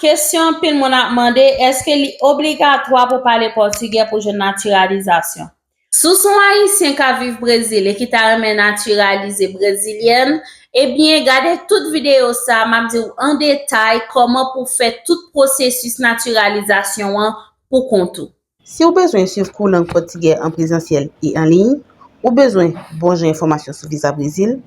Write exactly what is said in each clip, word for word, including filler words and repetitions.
Kesyon anpil moun ap mande, èske li obligatwa pou pale pòtigè pou jwenn natiralizasyon? Si w se yon Ayisyen k ap viv Brezil e ki ta renmen natiralize brezilyèn, ebyen, gade tout videyo sa a, m ap di w an detay kòman pou w fè tout pwosesis natiralizasyon an pou kont ou. Si w bezwen swiv kou lang pòtigè an prezansyèl e an liy, ou bezwen bon jan enfòmasyon sou viza Brezil,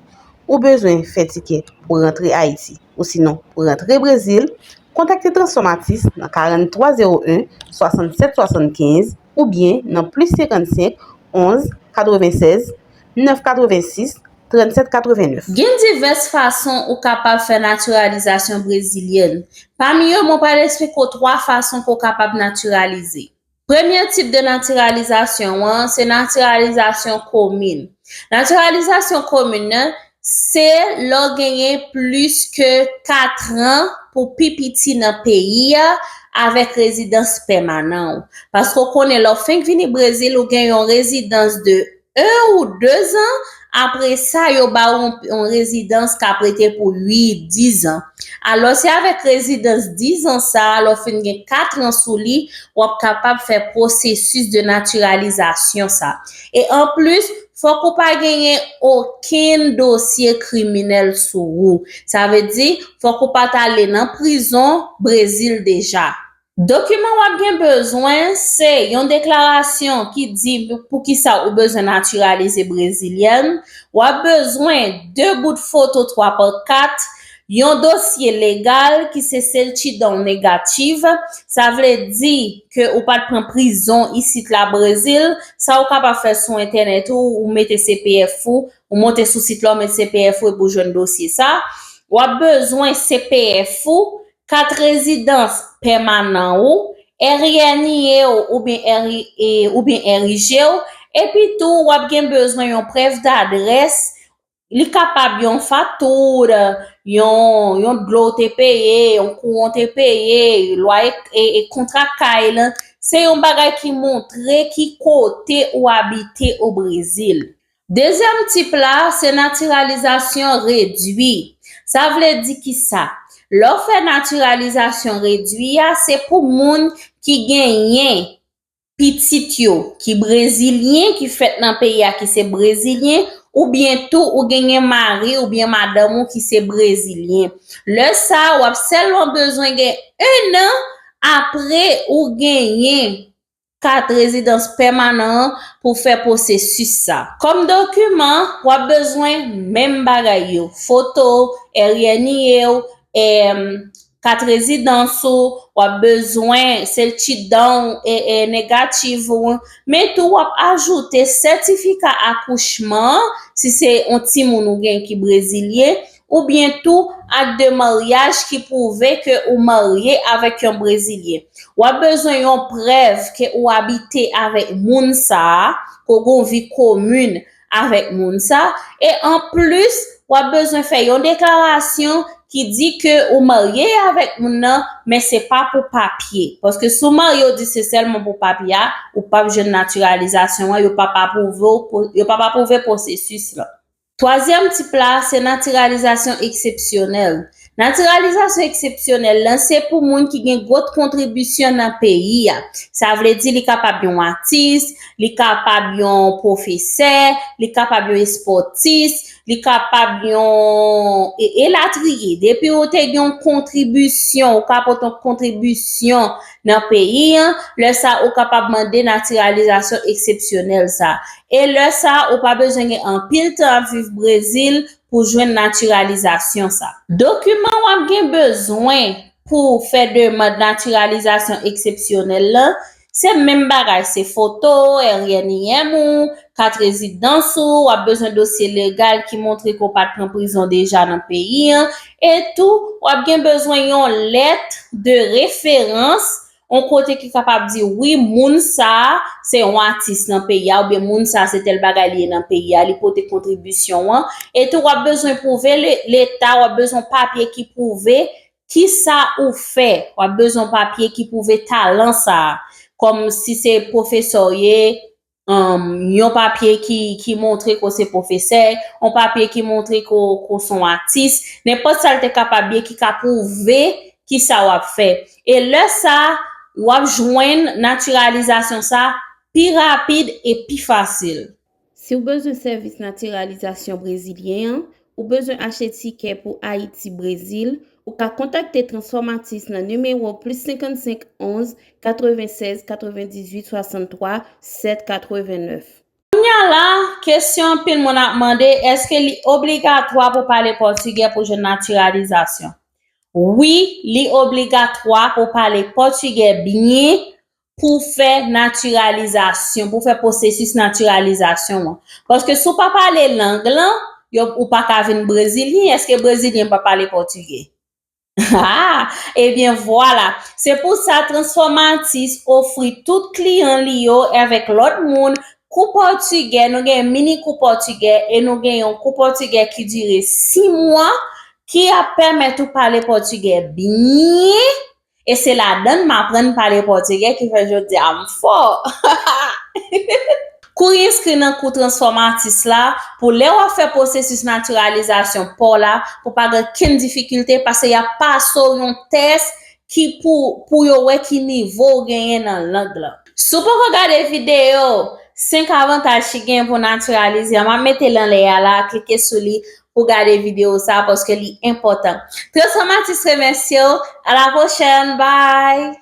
ou bezwen fè tikè pou rantre Ayiti, ou sinon pou rantre Brezil, kontakte Transformatis nan karant twa zewo en, swasannsèt swasannkenz oubyen nan plis senkannsenk, onz, katrevennsèz, nèf katrevensis, trannsèt katrevenèf. Gen divès fason ou kapab fè natiralizasyon brezilyèn. Pami yo, mwen pral esplike w twa fason ke w kapab natiralize. Premye tip de natiralizasyon an, se natiralizasyon komin. Natiralizasyon komin nan, se lè w genyen plis ke kat an pou pi piti nan peyi a avèk rezidans pèmanan w. Paske w konnen lè w fenk vini Brezil, ou gen yon rezidans de en ou de zan, apre sa, yo ba w yon, yon rezidans k ap rete pou uit, diz an. Alò, se avèk rezidans diz an sa a, lè w fin gen kat an sou li, w ap kapab fè pwosesis de natiralizasyon sa. E anplis, fòk ou pa genyen okenn dosye kriminèl sou ou. Sa vle di, fòk ou pa t ale nan prizon Brezil deja. Dokiman w ap gen bezwen se yon deklarasyon ki di poukisa ou bezwen natiralize brezilyèn. W ap bezwen de bout foto twa pa kat, yon dosye legal ki se sertidão negativa, sa vle di ke ou pa t pran prizon isit la Brezil. Sa ou kapab fè sou entènèt ou, ou mete C P F ou, ou monte sou sit la, ou met C P F ou epi ou jwenn dosye sa. W ap bezwen C P F ou, kat rezidans pèmanan ou, R N I E w oubyen R I, e, oubyen R I G w, epi tou w ap gen bezwen yon prèv dadrès. Li kapab yon fakti, yon, yon dlo w te peye, yon kouran w te peye, lwaye, e, e kontra kay lan. Se yon bagay ki montre ki kote ou abite o Brezil. Dezyèm tip la, se natiralizasyon redwi. Sa vle di kisa? Lè w fè natiralizasyon redwi a, se pou moun ki genyen pitit yo ki brezilyen, ki fèt nan peyi a, ki se brezilyen, oubyen tou ou genyen mari oubyen madanm ou ki se brezilyen. Lè sa a, w ap sèlman bezwen gen en an apre ou genyen kat rezidans pèmanan an pou fè pwosesis sa. Kòm dokiman, w ap bezwen menm bagay yo, foto, R N I E w, em, kat rezidans ou, w ap bezwen sertidão, e, e, negativa ou, men tou w ap ajoute sètifika akouchman an, si se yon timoun ou gen ki brezilyen, oubyen tou ak de maryaj ki pwouve ke ou marye avèk yon brezilyen. W ap bezwen yon prèv ke ou abite avèk moun sa a, ke w gen yon vi komin avèk moun sa, e anplis, w ap bezwen fè yon deklarasyon ki di ke ou marye avèk moun nan, men se pa pou papye. Paske si w marye, w di se sèlman pou papye a, ou p ap jwenn natiralizasyon an, yo p ap apwouve w, yo p ap apwouve pwosesis lan. Twazyèm tip la, se natiralizasyon eksepsyonèl. Natiralizasyon eksepsyonèl lan, se pou moun ki gen gwo kontribisyon nan peyi a. Sa vle di li kapab yon atis, li kapab yon pwofesè, li kapab yon espòtis, li kapab yon, e, elatriye. Depi ou te gen yon kontribisyon, ou ka pote yon kontribisyon nan peyi an, lè sa ou kapab mande natiralizasyon eksepsyonèl sa. E lè sa ou pa bezwen gen anpil tan ap viv Brezil pou jwenn natiralizasyon sa. Dokiman w ap gen bezwen pou fè demann natiralizasyon eksepsyonèl lan, se menm bagay, se foto, R N I M ou, kat rezidans ou, w ap bezwen dosye legal ki montre ke w pa t pran prizon deja nan peyi an, e tou, w ap gen bezwen yon lèt de referans, yon kote ki kapab di, wi, moun sa a, se yon atis nan peyi a, oubyen moun sa a, se tèl bagay li ye nan peyi a, li pote kontribisyon an, e tou, w ap bezwen pwouve le-, Leta, w ap bezwen papye ki pwouve kisa ou fè, w ap bezwen papye ki pwouve talan sa a, kòm si se pwofesè w ye, um, yon papye ki, ki montre ke w se pwofesè, yon papye ki montre ke w, ke w se yon atis, nenpòt sa l te kapab ye ki ka pwouve ki sa w ap fè. E lè sa, w ap jwenn natiralizasyon sa pi rapid e pi fasil. Si w bezwen sèvis natiralizasyon brezilyen an, ou bezwen achte tikè pou Ayiti, Brezil, ou ka kontakte Transformatis nan nimewo plis senkannsenk onz katrevennsèz katrevendizuit swasanntwa sèt katrevennèf. Kounye a la, kesyon anpil moun ap mande, èske li obligatwa pou pale pòtigè pou jwenn natiralizasyon? Wi, li obligatwa pou pale pòtigè byen pou fè natiralizasyon, pou fè pwosesis natiralizasyon an. Paske si w pa pale lang lan, yo, ou pa ka vin brezilyen. Èske brezilyen pa pale pòtigè? Ah, ebyen vwala. Se pou sa Transformatis ofri tout kliyan li yo avèk lòt moun kou pòtigè. Nou gen mini kou pòtigè e nou gen yon kou pòtigè ki dire sis mwa ki ap pèmèt ou pale pòtigè byen. E se ladan m aprann pale pòtigè ki fè jodi a m fò. Kouri enskri nan kou Transformatis la pou lè w ap fè pwosesis natiralizasyon pa w la, pou pa gen kenn difikilte, paske y ap pase w yon tès ki pou, pou yo wè ki nivo w genyen nan lang lan. Si w poko gade videyo senk avantaj ki gen pou natiralize a, m ap mete l anlè a la, klike sou li pou gade videyo sa, paske li enpòtan. Transformatis remèsye w. A la pwochèn. Bye!